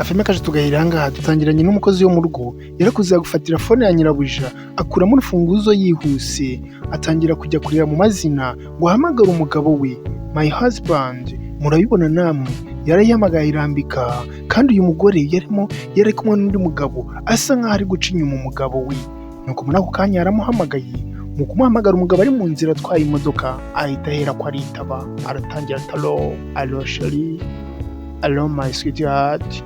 Gafilime kaje tugahera ahangaha. Dutangiranye n'umukozi wo mu rugo, yarakuze gufatira phone ya nyirabuja, akuramo urufunguzo yihuse, atangira kujya kureba mu mazina ngo ahamagare umugabo we, my husband. Murabibona namwe, yarayihamagaye irambika, kandi uyu mugore yarimo yari kumwe n'undi mugabo, asa nkaho ari guca inyuma umugabo we. Nuko muri ako kanya yaramuhamagaye. Mu kumuhamagara, umugabo ari mu nzira atwaye imodoka, ahita ahera ko aritaba, aratangira ati: "Allo, allo chéri, allo my sweetheart."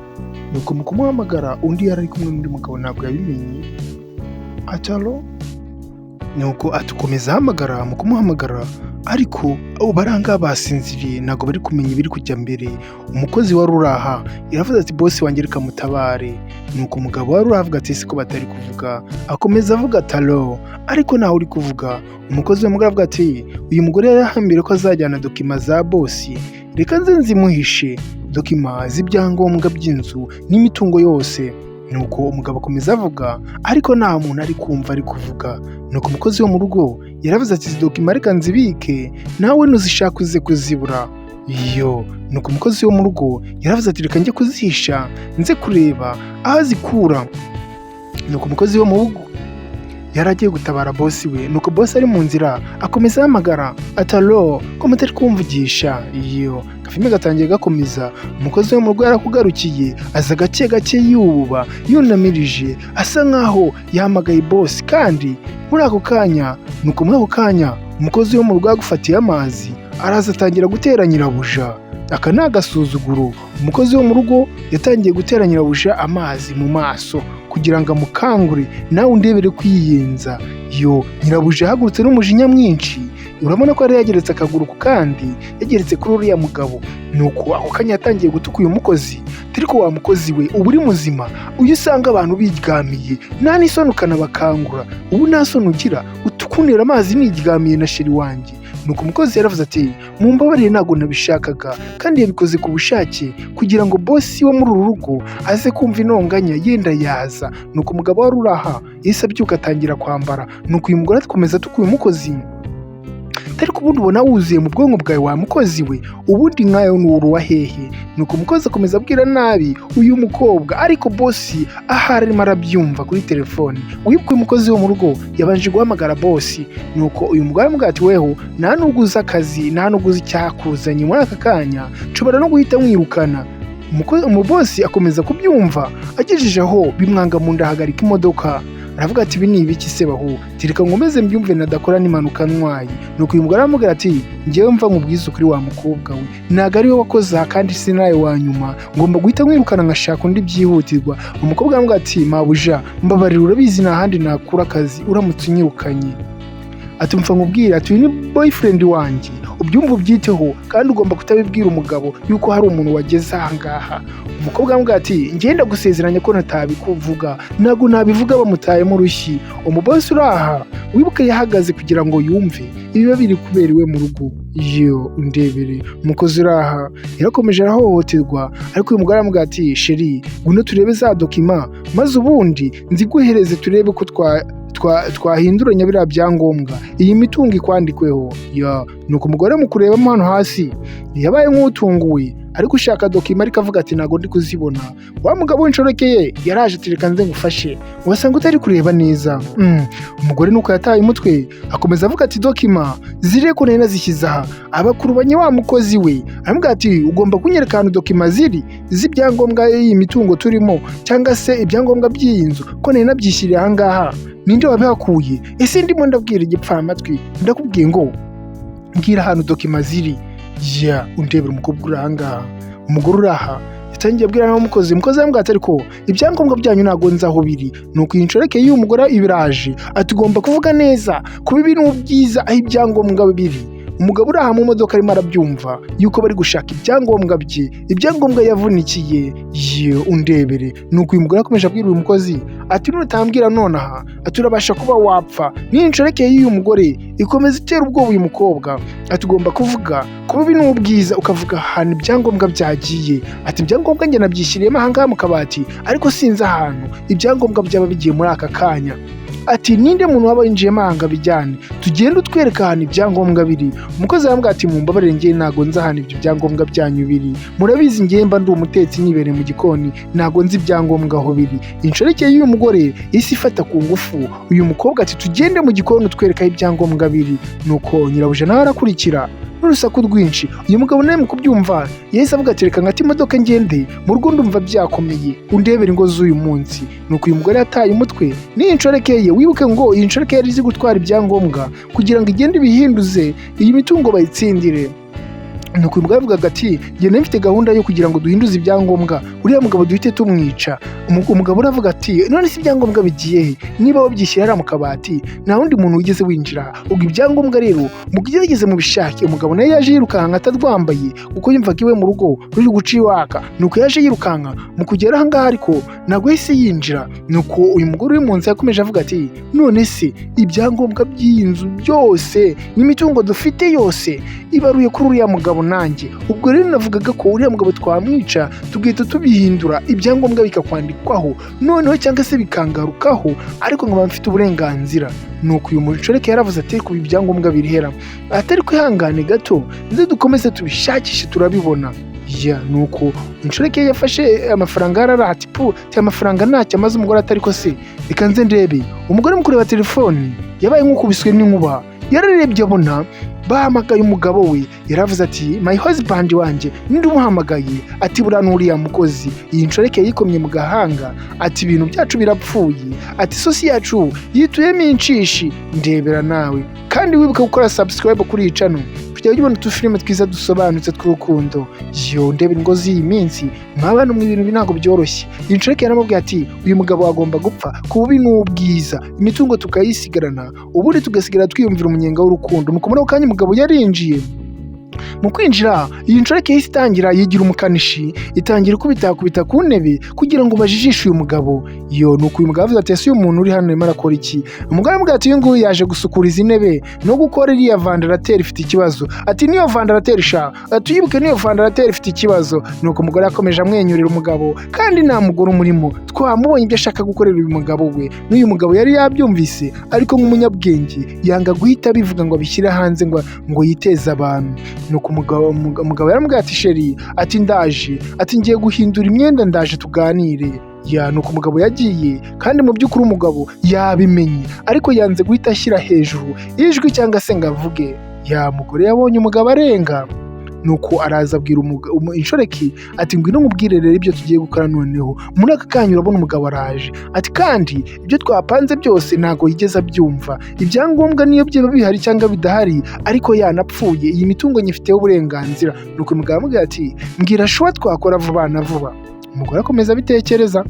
Nuko mu kumuhamagara, undi yari ari kumwe n'undi mugabo, ntabwo yabimenye, ati: "Allo." Nuko atukomeza ahamagara. Mu kumuhamagara ariko, abo baranga basinziriye, ntabwo bari kumenya ibiri kujya mbere. Umukozi wari uri aha yaravuze ati: "Boss wanjye, reka mutabare." Nuko umugabo wari uri avuga ati: "Siko batari kuvuga?" Akomeza avuga ati: "Allo," ariko ntawe uri kuvuga. Umukozi w'umugore avuga ati: "Uyu mugore yarahambiriye ko azajyana document za boss, reka nze nzimuhishe, document z'ibyangombwa by'inzu n'imitungo yose." Nuko umugabo akomeza avuga, ariko nta muntu ari kumva ari kuvuga. Nuko umukozi wo mu rugo yaravuze ati: "Izi document reka nzibike, nawe nuzishaka uze kuzibura iyo." Nuko umukozi wo mu rugo yaravuze ati: "Reka njye kuzihisha, nze kureba aho azikura." Nuko umukozi wo mu rugo yari agiye gutabara boss we. Nuko boss ari mu nzira, akomeza ahamagara ati: "Allo, ko mutari kumvugisha?" Iyo gafilime gatangiye gakomeza, umukozi wo mu rugo yarakugarukiye, aza gake gake, yuba yunamirije, asa nkaho yahamagaye boss. Kandi muri ako kanya, nuko muri ako kanya umukozi wo mu rugo yagufatiye amazi, araza atangira gutera nyirabuja. Aka ni agasuzuguro. Umukozi wo mu rugo yatangiye gutera nyirabuja amazi mu maso kugira ngo amukangure. Nawe undebere kwiyenza yo! Nyirabuja yahagurutse n'umujinya mwinshi. Urabona ko yari yageretse akaguru ku kandi, yageretse kuri uriya mugabo. Nuko ako kanya yatangiye gutuka uyu mukozi, ariko wa mukozi we, uba uri muzima? Uyu usanga abantu biryamiye, nta n'isoni ukanabakangura? Ubu nta soni ugira utukunira amazi niryamiye na chéri wanjye? Nuko umukozi yaravuze ati: "Mumbabarire, ntabwo nabishakaga." Kandi yabikoze ku bushake kugira ngo boss wo muri uru rugo aze kumva intonganya, yenda yaza. Nuko umugabo wari uri aha yahise abyuka, atangira kwambara. Nuko uyu mugore akomeza atuka uyu mukozi, ariko ubundi ubona wuzuye mu bwonko bwawe, wa mukozi we? Ubundi nkayo ni uwa hehe? Nuko umukozi akomeza abwira nabi uyu mukobwa, ariko boss ahari arimo arabyumva kuri telefone. Wibuke, uyu mukozi wo mu rugo yabanje guhamagara boss. Nuko uyu mugore aramubwira ati: "Weho nta nubwo uzi akazi, nta nubwo uzi icyakuzanye muri aka kanya, nshobora no guhita mwirukana." Umuboss akomeza kubyumva, agejeje aho bimwanga mu nda, ahagarika imodoka, aravuga ati: "Ibi ni ibiki se bahu? Reka nkomeze mbyumve nadakora n'impanuka ntwaye." Nuko uyu mugore aramubwira ati: "Ngewe mva nkubwize ukuri, wa mukobwa we, ntabwo ari we wakoze aha, kandi si nawe wa nyuma. Ngomba guhita mwirukana nkashaka undi byihutirwa." Umukobwa aramubwira ati: "Mabuja, mbabarira, urabizi nta handi nakura akazi uramutse unyirukanye." Ati: "Mfa nkubwire," ati, "uyu ni boyfriend wanjye, ubyumva ubyiteho, kandi ugomba kutabibwira umugabo yuko hari umuntu wageze aha ngaha." Umukobwa aramubwira ati: "Ngenda gusezeranya ko ntabikuvuga, ntabwo nabivuga bamutayemo urushyi." Umuboss uri aha, wibuke, yahagaze kugira ngo yumve ibiba biri kubera iwe mu rugo. Iyo undebere, umukozi uri aha yarakomeje arahohoterwa, ariko uyu mugore aramubwira ati: "Chéri, ngwino turebe za document, maze ubundi nziguhereze, turebe ko twahinduranya biriya byangombwa, iyi mitungo ikwandikweho." Ya, nuko umugore mu kurebamo hano hasi yabaye nk'utunguwe, ariko ushaka document, ariko avuga ati: "Ntabwo ndi kuzibona." Wa mugabo w'inshoreke ye yaraje ati: "Reka nze ngufashe, wasanga utari kureba neza." Umugore nuko yataye umutwe, akomeza avuga ati: "Document ziri ko nari nazishyize aha." Abakurubanye wa mukozi we, aramubwira ati: "Ugomba kunyereka ahantu document ziri z'ibyangombwa y'iyi mitungo turimo, cyangwa se ibyangombwa by'iyi nzu, ko nari nabyishyiriye aha ngaha. Ninde wabihakuye? Ese ndimo ndabwira igipfamatwi? Ndakubwiye ngo mbwira ahantu document ziri." Ya, undebera umukobwa uri aha ngaha. Umugore uri aha yatangiye abwira n'umukozi. Umukozi aramubwira ati: "Ariko ibyangombwa byanyu ntabwo nzi aho biri." Nuko iyi nshoreke y'uyu mugore ibiraje, ati: "Ugomba kuvuga neza ku bibi n'ubwiza aho ibyangombwa biri." Umugabo uri aha mu modoka arimo arabyumva yuko bari gushaka ibyangombwa bye, ibyangombwa yavunikiye. Ye, undebere. Nuko uyu mugore akomeje abwira uyu mukozi ati: "Nutambwira nonaha," ati, "urabasha kuba wapfa." N'iyi nshoreke y'uyu mugore ikomeza itera ubwoba uyu mukobwa, ati: "Ugomba kuvuga ku bibi n'ubwiza, ukavuga ahantu ibyangombwa byagiye." Ati: "Ibyangombwa njye nabyishyiriyemo aha ngaha mu kabati, ariko sinzi ahantu ibyangombwa byaba bigiye muri aka kanya." Ati: "Ninde muntu waba yinjiyemo aha ngo abijyane? Tugende utwereka ahantu ibyangombwa biri." Umukozi aramubwira ati: "Mumbabarire, njye ntabwo nzi ahantu ibyo byangombwa byanyu biri. Murabizi, njye mba ndi umutetsi, nibereye mu gikoni, ntabwo nzi ibyangombwa aho biri." Inshoreke y'uyu mugore isi ifata ku ngufu uyu mukobwa, ati: "Tugende mu gikoni utwereka aho ibyangombwa biri." Nuko nyirabuja nawe arakurikira n'urusaku rwinshi. Uyu mugabo nawe mu kubyumva yahise avuga ati: "Reka nkate imodoka ngende mu rugo, ndumva byakomeye, undebere ingo z'uyu munsi." Nuko uyu mugore yataye umutwe n'iyi nshoreke ye. Wibuke ngo iyi nshoreke yari izi gutwara ibyangombwa kugira ngo igende ibihinduze, iyi mitungo bayitsindire. Nuko uyu mugabo yavugaga ati: "Ngenda mfite gahunda yo kugira ngo duhinduze ibyangombwa, uriya mugabo duhite tumwica." Umugabo aravuga ati: "None se ibyangombwa bigiye he? Niba wabyishyira hariya mu kabati, nta wundi muntu wigeze winjira. Ubwo ibyangombwa rero mugerageze mubishake." Umugabo nawe yaje yirukanka atarwambaye, kuko yumvaga iwe mu rugo ruri guca iwaka. Nuko yaje yirukanka mu kugera aha ngaha, ariko ntabwo yahise yinjira. Nuko uyu mugore uri mu nzu yakomeje avuga ati: "None se ibyangombwa by'iyi nzu byose n'imitungo dufite yose ibaruye kuri uriya mugabo nanjye? Ubwo rero navugaga ko uriya mugabo twamwica, tugahita tubihindura, ibyangombwa bikakwandikwaho noneho cyangwa se bikangarukaho, ariko nkaba mfite uburenganzira." Nuko uyu mucoreke yaravuze ati: "Kuba ibyangombwa birihera?" Atari kwihangane gato, ndetse dukomeze tubishakishe, turabibona. Ya, nuko inshoreke yafashe amafaranga, yarara ati: "Pu, ati amafaranga ntacyo amaze." Umugore atari ko se, reka nze ndebe. Umugore mu kureba telefoni yabaye nk'ukubiswe n'inkuba. Yararebye abona bahamagaye umugabo we. Yaravuze ati: "My husband wanjye, ninde umuhamagaye?" Ati: "Buriya n'uriya mukozi." Iyi nshoreke yikomye mu gahanga, ati: "Ibintu byacu birapfuye." Ati: "Isosi yacu yituyemo inshishi." Ndebera nawe, kandi wibuke gukora subscribe kuri iyi channel kugira ujye ubona utufilime twiza dusobanutse tw'urukundo. Yo, ndebera ingo z'iyi minsi, mwabana mu ibintu ntabwo byoroshye. Iyi nshoreke yaramubwiye ati: "Uyu mugabo agomba gupfa ku bubi n'ubwiza, imitungo tukayisigarana, ubundi tugasigara twiyumvira umunyenga w'urukundo." Nuko muri ako kanya umugabo yarinjiye. Mu kwinjira, iyi nshoreke yahise itangira yigira umukanishi, itangira ikubitakubita ku ntebe kugira ngo bajijishe uyu mugabo. Yo, nuko uyu mugabo avuze ati: "Ese uyu muntu uri hano arimo arakora iki?" Umugore aramubwira ati: "Uyu nguyu yaje gusukura izi ntebe no gukora iriya ventilateur ifite ikibazo." Ati: "Niyo ventilateur sha." Ati: "Uyibuke, niyo ventilateur ifite ikibazo." Nuko umugore yakomeje amwenyurira umugabo, kandi nta mugore umurimo. Twamubonye ibyo ashaka gukorera uyu mugabo we. N'uyu mugabo yari yabyumvise, ariko nk'umunyabwenge yanga guhita abivuga ngo abishyire hanze ngo yiteze abantu. Nuko umugabo yaramubwiye ati: "Chéri," ati, "ndaje," ati, "ngiye guhindura imyenda, ndaje tuganire." Ya, nuko umugabo yagiye, kandi mu by'ukuri umugabo yabimenye, ariko yanze guhita ashyira hejuru ijwi cyangwa se ngo avuge. Ya, mugore yabonye umugabo arenga, nuko araza abwira inshoreke ati: "Ngwino nkubwire rero ibyo tugiye gukora noneho muri aka kanya. Urabona umugabo araje," ati, "kandi ibyo twapanze byose ntabwo yigeze abyumva. Ibyangombwa niyo byaba bihari cyangwa bidahari, ariko yanapfuye, iyi mitungo nyifiteho uburenganzira." Nuko umugabo aramubwira ati: "Mbwira choix twakora vuba na vuba." Umugore akomeza abitekereza.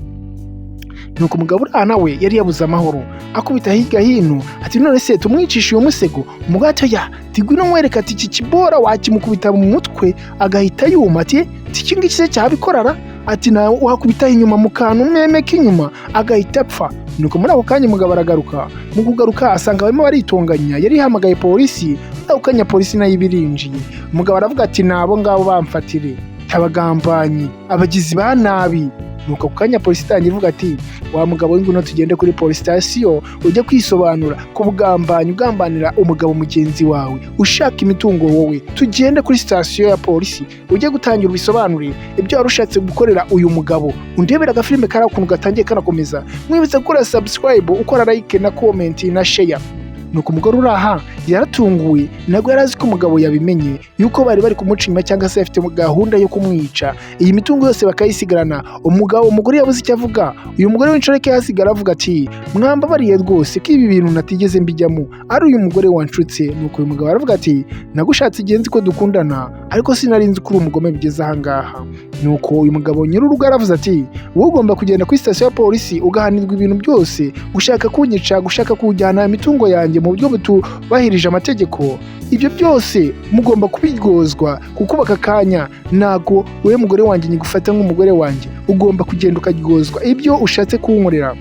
Nuko umugabo uriya nawe yari yabuze amahoro, akubita hirya hino, ati: "None se tumwicishe uyu musego?" Umugore ati: "Oya." Ati: "Ngwino nkwereke." Ati: "Iki kibora wakimukubita mu mutwe agahita yuma." Ati: "Iki ngiki se cyabikorara?" Ati: "Nawe wakubitaho inyuma mu kantu meme k'inyuma agahita apfa." Nuko muri ako kanya umugabo aragaruka. Mu kugaruka asanga barimo baritonganya. Yari yahamagaye polisi. Muri ako kanya polisi nayo iba irinjiye. Umugabo aravuga ati: "Ni abo ngabo bamfatire, abagambanyi, abagizi ba nabi." Nuko ako kanya polisi itangira ivuga ati: "Wa mugabo we, ngwino tugende kuri polisi sitasiyo ujye kwisobanura ku bugambanyi ugambanira umugabo mugenzi wawe ushaka imitungo. Wowe tugende kuri sitasiyo ya polisi ujye gutangira ubisobanure ibyo wari ushatse gukorera uyu mugabo." Undebera agafilime kari ukuntu gatangiye kanakomeza. Mwibutse gukora subscribe, ukora like na comment na share. Nuko umugore uri aha yaratunguwe, ntabwo yari azi ko umugabo yabimenye yuko bari bari kumuca inyuma cyangwa se afite gahunda yo kumwica, iyi mitungo yose bakayisigarana. Umugabo, umugore yabuze icyo avuga. Uyu mugore w'inshoreke yasigara avuga ati: "Mwambabariye rwose ko ibi bintu natigeze mbijyamo, ari uyu mugore wanshutse." Nuko uyu mugabo aravuga ati: "Nagushatse igihe nzi ko dukundana, ariko sinari nzi ko uri umugome bigeze aha ngaha." Nuko uyu mugabo nyir'urugo aravuze ati: "Wowe ugomba kugenda kuri sitasiyo ya polisi ugahanirwa ibintu byose, gushaka kunyica, gushaka kujyana imitungo yanjye mu buryo butubahirije amategeko. Ibyo byose mugomba kubiryozwa, kuko aka kanya ntago wowe mugore wanjye nyigufata nk'umugore wanjye. Ugomba kugenda ukaryozwa ibyo ushatse kunkorera."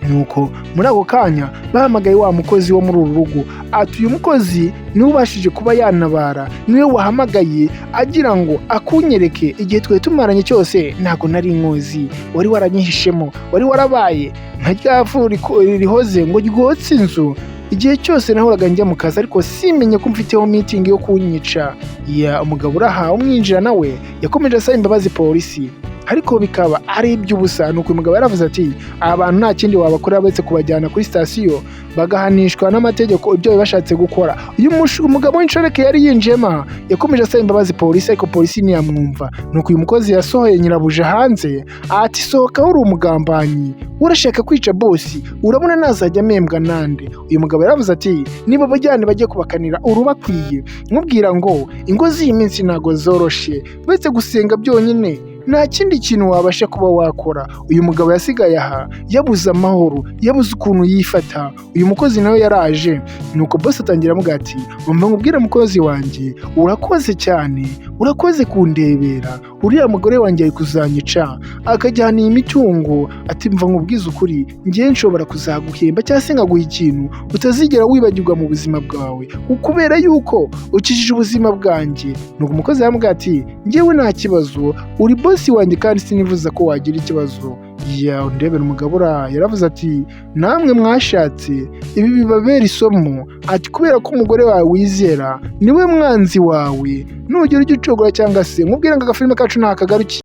Nuko muri ako kanya bahamagaye wa mukozi wo muri uru rugo, ati: "Uyu mukozi niwe ubashije kuba yantabara, niwe wahamagaye agira ngo akunyereke. Igihe twari tumaranye cyose ntabwo nari nkuzi, wari waranyihishemo, wari warabaye Nka rya fu rihoze ngo ryotse inzu. Igihe cyose nahoraga njya mu kazi, ariko simenye ko mfiteho meeting yo kunyica." Ya umugabo uraha umwinjira nawe yakomeje asaba imbabazi polisi, ariko bikaba ari iby'ubusa. Nuko uyu mugabo yaravuze ati: "Aba bantu nta kindi wabakorera uretse kubajyana kuri sitasiyo, bagahanishwa n'amategeko ibyo bari bashatse gukora." Uyu umugabo w'inshoreke yari yinjiyemo aha, yakomeje asaba imbabazi polisi, ariko polisi ntiyamwumva. Nuko uyu mukozi yasohoye nyirabuja hanze, ati: "Sohoka, uri umugambanyi, urashaka kwica boss, urabona nazajya mpembwa nande?" Uyu mugabo yaravuze ati: "Niba bajyane bajye kubakanira urubakwiye." Nkubwira ngo ingo z'iyi minsi ntago zoroshe, uretse gusenga byonyine nta kindi kintu wabasha kuba wakora. Uyu mugabo yasigaye aha yabuze amahoro, yabuze ukuntu yifata. Uyu mukozi nawe yaraje, nuko boss atangira amuga ati: "Umva nkubwire mukozi wanjye, urakoze cyane, urakoze kundebera. Uriya mugore wanjye ari kuzanyica akajyana iyi mitungo." Ati: "Mva nkubwize ukuri, njyewe nshobora kuzaguhemba cyangwa se nkaguha ikintu utazigera wibagirwa mu buzima bwawe, kubera yuko ukijije ubuzima bwanjye." Nuko umukozi yaramubwira ati: "Njyewe nta kibazo, uri boss wanjye kandi sinifuza ko wagira ikibazo." Ya ndebera umugabo uriya yaravuze ati: "Namwe mwashatse ibi bibabera isomo." Ati: "Kubera ko umugore wawe wizera niwe mwanzi wawe, nugera ujya ucogora cyangwa se nkubwire ngo agafilime kacu ntakagarukiye."